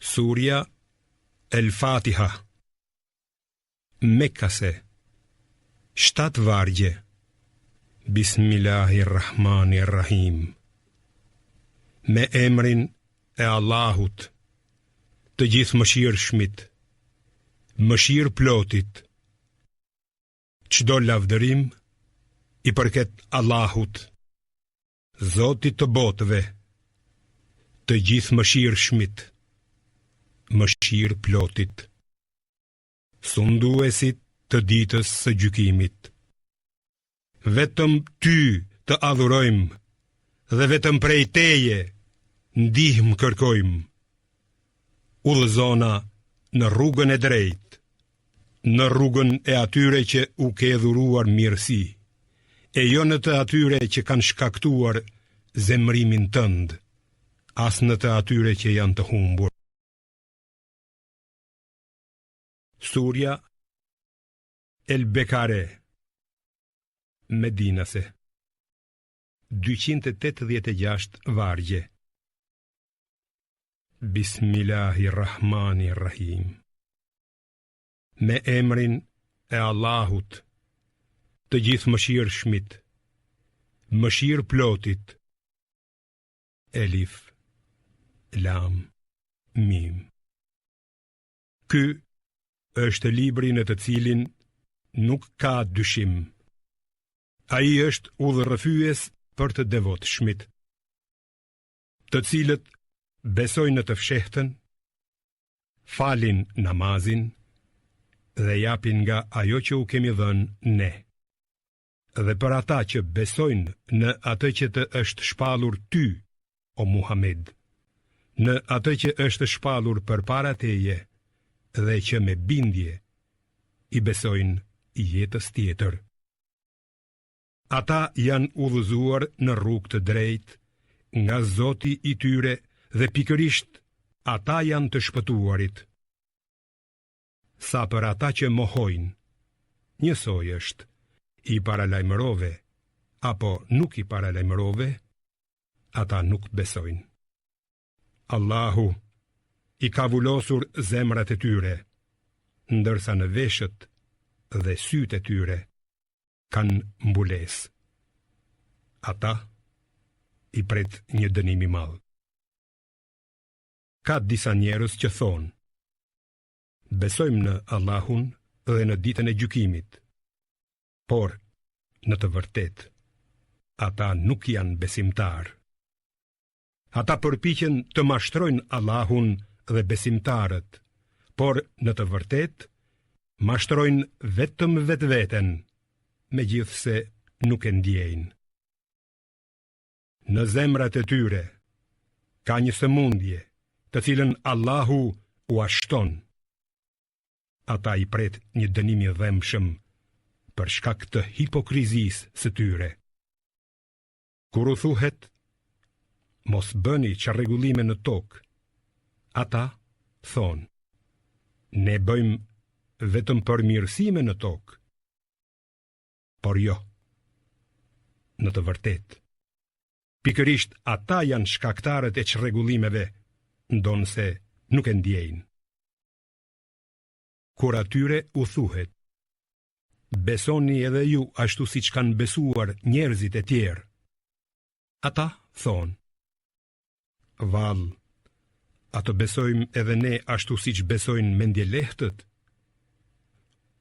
Surja El Fatiha Mekase 7 vargje Bismillahirrahmanirrahim Me emrin e Allahut Të Gjithëmëshirshmit Mëshirëplotit Çdo lavdërim i përket Allahut Zotit të botëve, të Gjithëmëshirshmit, Mëshirëplotit, sunduesit të ditës së gjykimit. Vetëm ty të adhurojmë dhe vetëm prej teje ndihmë kërkojmë. Udhëzona në rrugën e drejtë, në rrugën e atyre që u ke dhuruar mirësi, e jo në të atyre që kanë shkaktuar zemërimin tënd, as në të atyre që janë të humbur. Surja El Bekare Medinase 286 vargje Bismillahirrahmanirrahim Me emrin e Allahut, të Gjithëmëshirshmit, Mëshirëplotit, Elif, Lam, Mim. Ky është libri në të cilin nuk ka dyshim. Ai është udhërrëfyes për të devotshmit, të cilët besojnë në të fshehtën, falin namazin dhe japin nga ajo që u kemi dhënë ne. Dhe për ata që besojnë në atë që të është shpallur ty, o Muhammed, në atë që është shpallur përpara teje dhe që me bindje i besojnë jetës tjetër. Ata janë udhëzuar në rrugë të drejtë nga Zoti i tyre dhe pikërisht ata janë të shpëtuarit. Sa për ata që mohojnë, njësoj është, i paralajmërove apo nuk i paralajmërove, ata nuk besojnë. Allahu i ka vulosur zemrat e tyre, ndërsa në veshët dhe sytë e tyre kanë mbulesë. Ata i pret një dënim i madh. Ka disa njerëz që thonë, besojmë në Allahun dhe në ditën e gjykimit, por në të vërtetë, ata nuk janë besimtarë. Ata përpiqen të mashtrojnë Allahun dhe besimtarët, por në të vërtetë mashtrojnë vetëm vetveten, megjithëse nuk e ndiejnë. Në zemrat e tyre ka një sëmundje, të cilën Allahu ua shton. Ata i pret një dënim i dhembshëm për shkak të hipokrizisë së tyre. Kur u thuhet, mos bëni çrregullime në tokë, ata thonë, ne bëjmë vetëm përmirësime në tokë. Por jo, në të vërtetë, pikërisht ata janë shkaktarët e çrregullimeve, ndonëse nuk e ndiejnë. Kur atyre u thuhet, besoni edhe ju ashtu siç kanë besuar njerëzit e tjerë. Ata thonë, vallë, a të besojmë edhe ne ashtu siç besojnë mendjelehtët?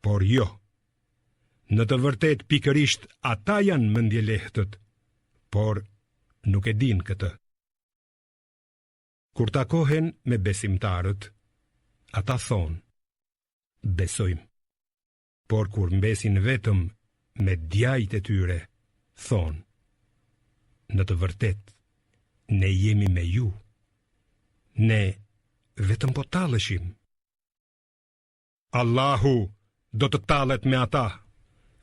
Por jo, në të vërtetë pikërisht ata janë mendjelehtët, por nuk e dinë këtë. Kur takohen me besimtarët, ata thonë, besojmë. Por kur mbesin vetëm me djajtë e tyre, thonë, në të vërtetë, ne jemi me ju, ne vetëm po talleshim. Allahu do të tallet me ata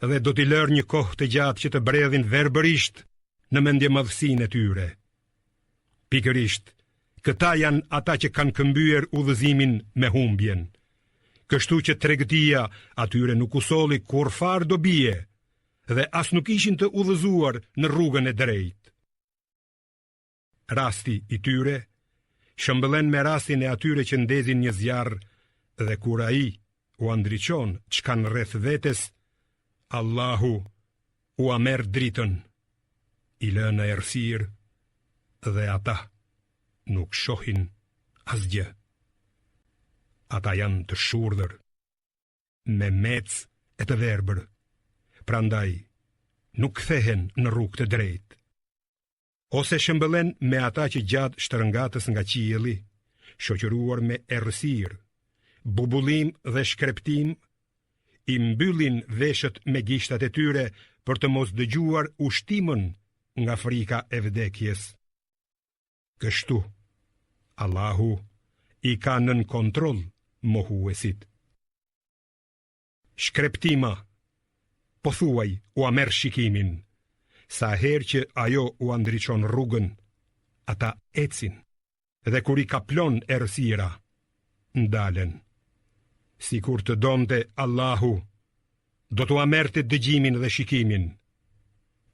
dhe do t'i lërë një kohë të gjatë që të bredhin verbërisht në mendjemadhësinë e tyre. Pikërisht, këta janë ata që kanë këmbyer udhëzimin me humbjen. Kështu që tregtia atyre nuk u solli kurrfarë dobie dhe as nuk ishin të udhëzuar në rrugën e drejtë. Rasti i tyre. Shëmbëllen me rastin e atyre që ndezin një zjarr dhe kur ai ua ndriçon ç'kanë rreth vetes, Allahu ua merr dritën, i lë në errësirë dhe ata nuk shohin asgjë. Ata janë të shurdhër, memecë e të verbër, prandaj nuk kthehen në rrugë të drejtë. Ose shëmbëllen me ata që gjatë shtërngatës nga qielli, shoqëruar me errësirë, bubullimë dhe shkreptimë, i mbyllin veshët me gishtat e tyre për të mos dëgjuar ushtimën nga frika e vdekjes. Kështu, Allahu i ka nën kontroll mohuesit. Shkreptima, pothuaj ua merr shikimin, sa herë që ajo ua ndriçon rrugën, ata ecin, dhe kur i kaplon errësira, ndalen. Sikur të donte Allahu, do t'ua merrte dëgjimin dhe shikimin.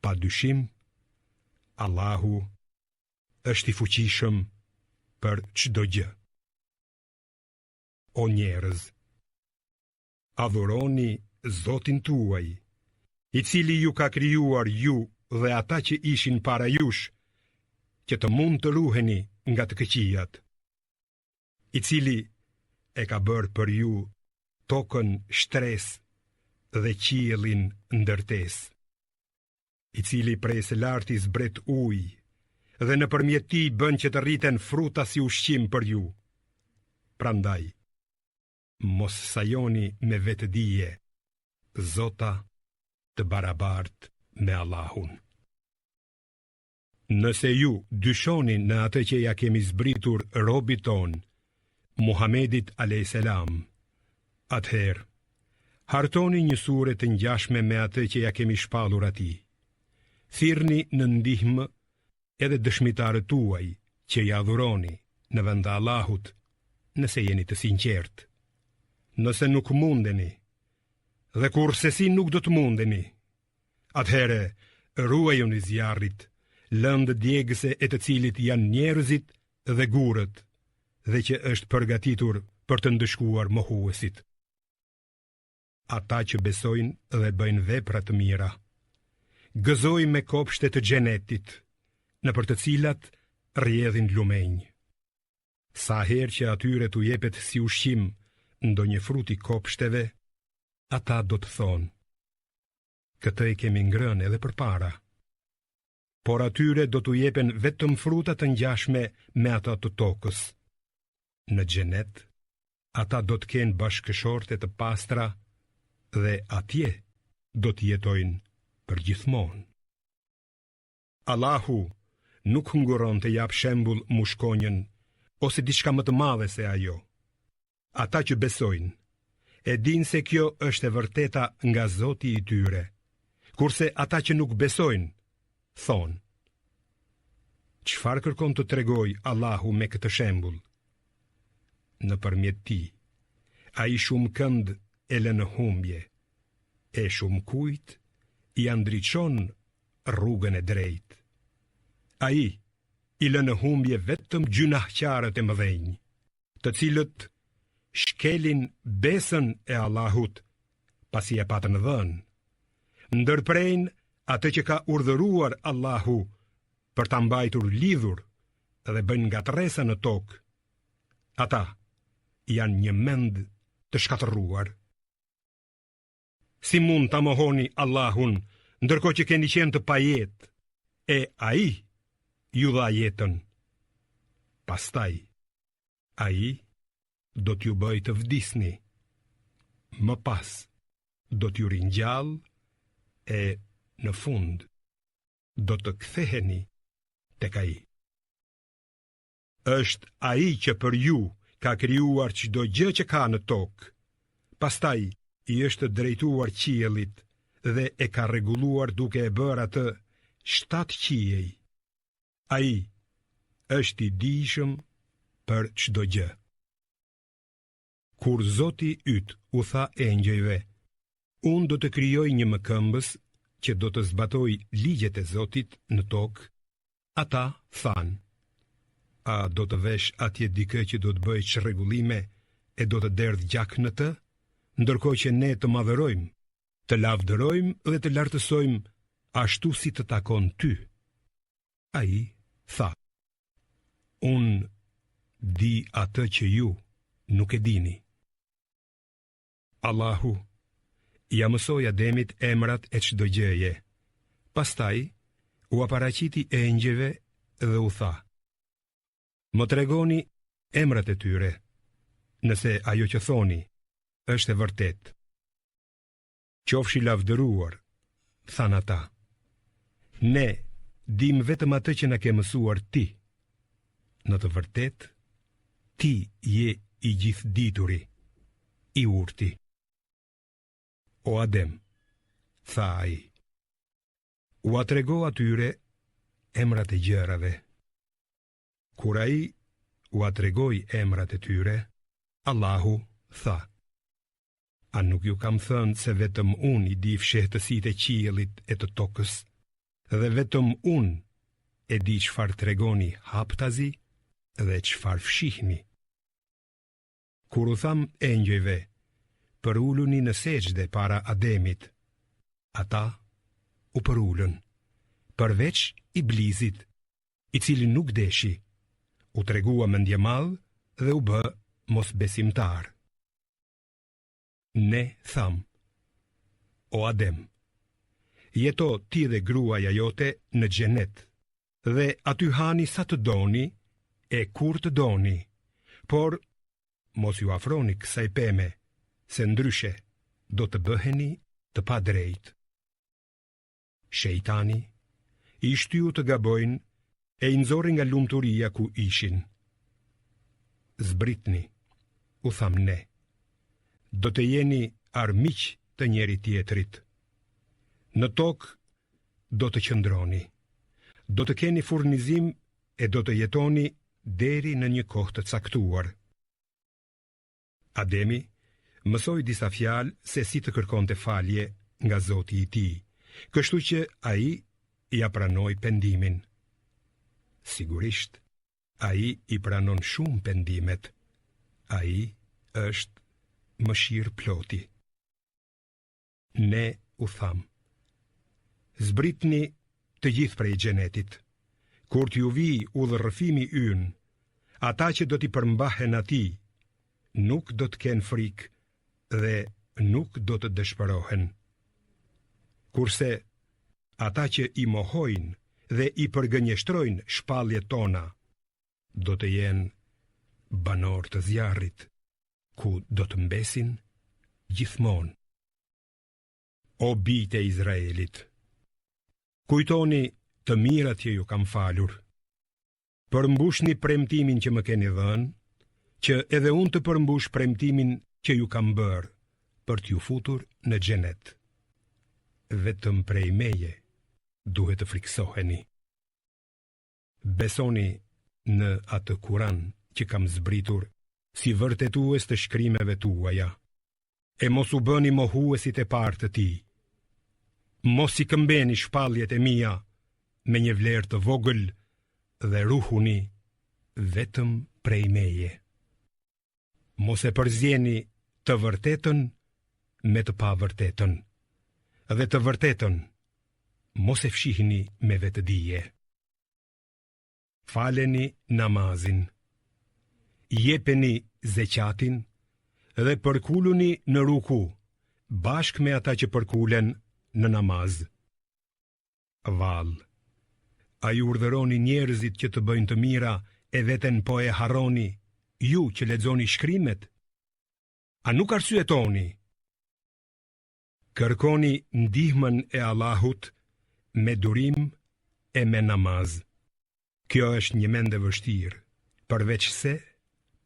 Pa dyshim, Allahu është i fuqishëm për çdo gjë. O njerëz, adhuroni Zotin tuaj, i cili ju ka krijuar ju dhe ata që ishin para jush, që të mund të ruheni nga të këqijat, i cili e ka bërë për ju tokën shtresë dhe qiellin ndërtesë. i cili prej së larti zbret ujë dhe nëpërmjet tij bën që të rriten fruta si ushqim për ju. Prandaj, mos sajoni me vetëdije, zota të barabartë me Allahun. Nëse ju dyshoni në atë që ia kemi zbritur robit tonë, Muhamedit a.s. Atëherë, hartoni një sure të ngjashme me atë që ia kemi shpallur atij. Thirrni në ndihmë edhe dëshmitarët tuaj që i adhuroni në vend të Allahut, nëse jeni të sinqertë. Nëse nuk mundeni, dhe kurrsesi nuk do të mundeni, Atëherë, ruajuni zjarrit, lëndë djegëse e të cilit janë njerëzit dhe gurët, dhe që është përgatitur për të ndëshkuar mohuesit. Ata që besojnë dhe bëjnë vepra të mira, gëzoji me kopshte të xhenetit, nëpër të cilat rrjedhin lumenj. Sa herë që atyre t'u jepet si ushqim ndonjë frut i kopshteve, ata do të thonë, këtë e kemi ngrënë edhe përpara. Por atyre do t'u jepen vetëm fruta të ngjashme me ato të tokës. Në xhenet, ata do të kenë bashkëshorte të pastra dhe atje do të jetojnë përgjithmonë. Allahu nuk ngurron të japë shembull mushkonjën ose diçka më të madhe se ajo. Ata që besojnë, e dinë se kjo është e vërteta nga Zoti i tyre, kurse ata që nuk besojnë, thonë: Çfarë kërkon të tregojë Allahu me këtë shembull? Nëpërmjet tij, ai shumëkënd e lë në humbje, e shumëkujt ia ndriçon rrugën e drejtë. Ai i lë në humbje vetëm gjynahqarët e mëdhenj. të cilët shkelin besën e Allahut pasi e patën dhënë, ndërprejnë atë që ka urdhëruar Allahu për ta mbajtur lidhur dhe bëjnë ngatërresa në tokë. Ata janë njëmend të shkatërruar. Si mund ta mohoni Allahun, ndërkohë që keni qenë të pajetë, e ai ju dha jetën. Pastaj, ai do t'ju bëjë të vdisni. Më pas, do t'ju ringjallë e në fund do të ktheheni tek ai. Është ai që për ju ka krijuar çdo gjë që ka në tokë. Pastaj i është drejtuar qiellit dhe e ka rregulluar duke e bërë atë shtatë qiej. Ai është i dijshëm për çdo gjë. Kur Zoti yt u tha engjëjve, unë do të krijoj një mëkëmbës që do të zbatojë ligjet e Zotit në tokë, ata thanë. A do të vesh atje dikë që do të bëjë çrregullime e do të derdhë gjak në të, ndërkohë që ne të madhërojmë, të lavdërojmë dhe të lartësojmë ashtu si të takon ty? Ai tha, Unë di atë që ju nuk e dini. Allahu ia mësoi Ademit emrat e çdo gjëje. Pastaj ua paraqiti engjëjve dhe u tha: Më tregoni emrat e tyre, nëse ajo që thoni është e vërtetë. Qofsh i lavdëruar, thanë ata. Ne dimë vetëm atë që na ke mësuar ti. Në të vërtetë, ti je i gjithëdituri, i urti. O Adem, tha ai, ua trego atyre emrat e gjërave. Kur ai ua tregoi emrat e tyre, Allahu tha, A nuk ju kam thënë se vetëm unë i di fshehtësitë e qiellit e të tokës, dhe vetëm unë e di çfarë tregoni haptazi dhe çfarë fshihni. Kur u thamë engjëjve, përuluni në sexhde para Ademit, ata u përulën, përveç Iblisit, i cili nuk deshi, u tregua mendjemadh dhe u bë mosbesimtar. Ne thamë, o Adem, jeto ti dhe gruaja jote në xhenet dhe aty hani sa të doni e kur të doni, por mos iu afroni kësaj peme, se ndryshe do të bëheni të padrejtë. Shejtani i shtyu të gabojnë e i nxori nga lumturia ku ishin. Zbritni, u thamë ne, do të jeni armiq të njëri-tjetrit. Në tokë do të qëndroni, do të keni furnizim e do të jetoni deri në një kohë të caktuar. Ademi mësoi disa fjalë se si të kërkonte falje nga Zoti i tij, kështu që ai ia pranoi pendimin. Sigurisht, ai i pranon shumë pendimet. Ai është mëshirëploti. Ne u thamë, zbritni të gjithë prej xhenetit, kur t'ju vijë udhërrëfimi ynë, ata që do t'i përmbahen atij, nuk do të kenë frikë dhe nuk do të dëshpërohen. Kurse, ata që i mohojnë dhe i përgënjeshtrojnë shpalljet tona, do të jenë banorë të zjarrit, ku do të mbesin gjithmonë. O bijtë e Izraelit, kujtoni të mirat që ju kam falur. Përmbushni premtimin që më keni dhënë, që edhe unë të përmbush premtimin që ju kam bërë për t'ju futur në xhenet. Vetëm prej meje duhet të frikësoheni. Besoni në atë Kuran që kam zbritur si vërtetues të shkrimeve tuaja, e mos u bëni mohuesit e parë të tij. Mos i këmbeni shpalljet e mia me një vlerë të vogël dhe ruhuni vetëm prej meje. Mos e përzieni të vërtetën me të pavërtetën dhe të vërtetën mos e fshihni me vetëdije. Faleni namazin, jepeni zeqatin dhe përkuluni në ruku bashkë me ata që përkulen në namaz. Vallë, a i urdhëroni njerëzit që të bëjnë të mira e veten po e harroni, ju që lexoni shkrimet? A nuk arsyetoni? Kërkoni ndihmën e Allahut me durim e me namaz. Kjo është njëmend e vështirë, përveçse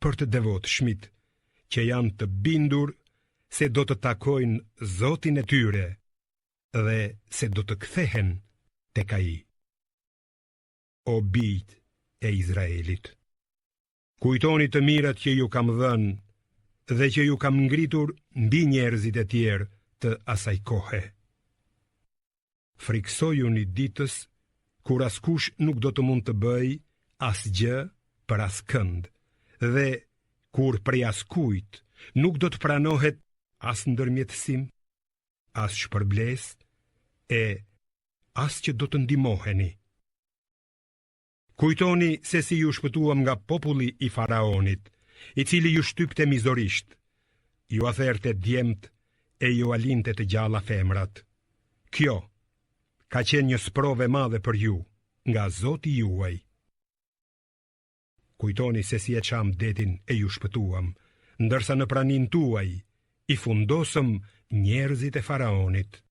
për të devotshmit që janë të bindur se do të takojnë Zotin e tyre dhe se do të kthehen tek ai. O bijtë e Izraelit, kujtoni të mirat që ju kam dhënë dhe që ju kam ngritur mbi njerëzit e tjerë të asaj kohe. Frikësojuni ditës kur askush nuk do të mund të bëjë asgjë. për askënd dhe kur prej askujt nuk do të pranohet as ndërmjetësim, as shpërblesë e as që do të ndihmoheni. Kujtoni se si ju shpëtuam nga populli i faraonit, i cili ju shtypte mizorisht, jua therte djemtë e jua linte të gjalla femrat. Kjo ka qenë një sprovë e madhe për ju nga Zoti juaj. Kujtoni se si e çamë detin e ju shpëtuam, ndërsa në praninë tuaj i fundosëm njerëzit e faraonit.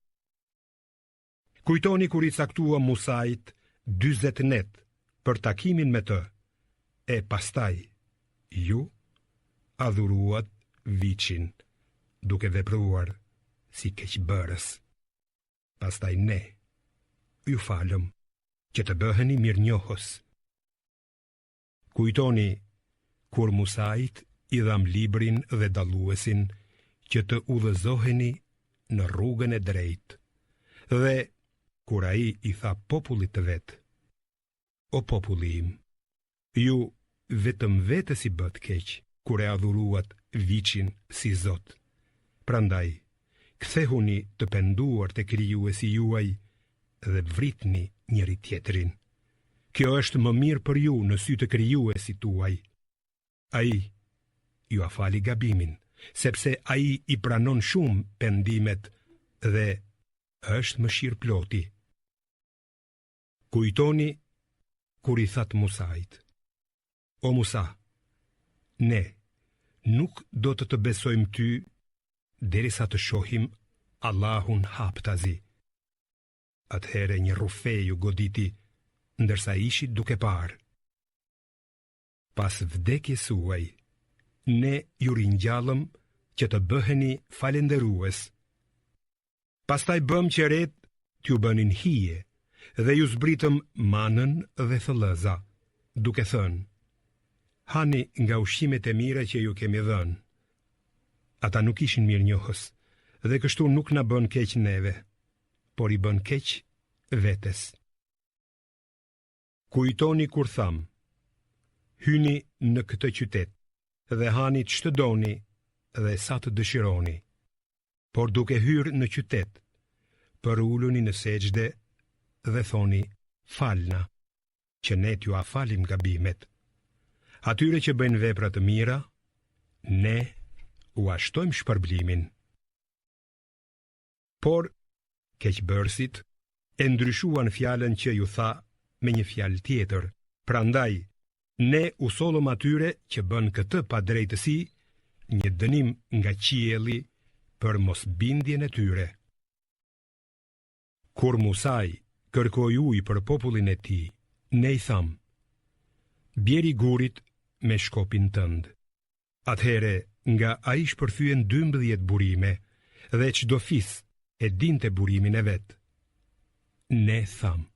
Kujtoni kur i caktuam Musait 40 net për takimin me të, e pastaj ju adhuruat viçin duke vepruar si keqbërës. Pastaj ne ju falëm që të bëheni mirënjohës. Kujtoni kur Musait i dhamë librin dhe dalluesin që të udhëzoheni në rrugën e drejtë. Dhe kur ai i tha popullit të vet, o populli im, ju vetëm vetes i bëtë keq kur e adhuruat viçin si zot. Prandaj, kthehuni të penduar te krijuesi juaj dhe vritni njëri-tjetrin. Kjo është më mirë për ju në sy të krijuesit tuaj. Ai jua fali gabimin, sepse ai i pranon shumë pendimet dhe është mëshirëploti. Kujtoni kur i thatë Musait. O Musa, ne nuk do të të besojmë ty derisa të shohim Allahun haptazi. Atëherë një rrufe ju goditi, ndërsa ishit duke parë. Pas vdekjes suaj, ne ju ringjallëm që të bëheni falënderues. Pastaj bëmë që retë t'ju bënin hije dhe ju zbritëm manën dhe thëllëza, duke thënë, hani nga ushqimet e mira që ju kemi dhënë. Ata nuk ishin mirënjohës dhe kështu nuk na bënë keq neve, por i bënë keq vetes. Kujtoni kur thamë, hyni në këtë qytet dhe hani ç'të doni dhe sa të dëshironi. Por duke hyrë në qytet, përuluni në sexhde dhe thoni falna, që ne t'jua falim gabimet. Atyre që bëjnë vepra të mira, ne ua shtojmë shpërblimin. Por, keqbërësit e ndryshuan fjalën që iu tha me një fjalë tjetër, prandaj ne u sollëm atyre që bënë këtë padrejtësi një dënim nga qielli për mosbindjen e tyre. Kur Musai kërkoi ujë për popullin e tij, ne i thamë, bjeri gurit me shkopin tënd. Atëherë nga ai shpërthyen 12 burime dhe çdo fis e dinte burimin e vet. Ne thamë.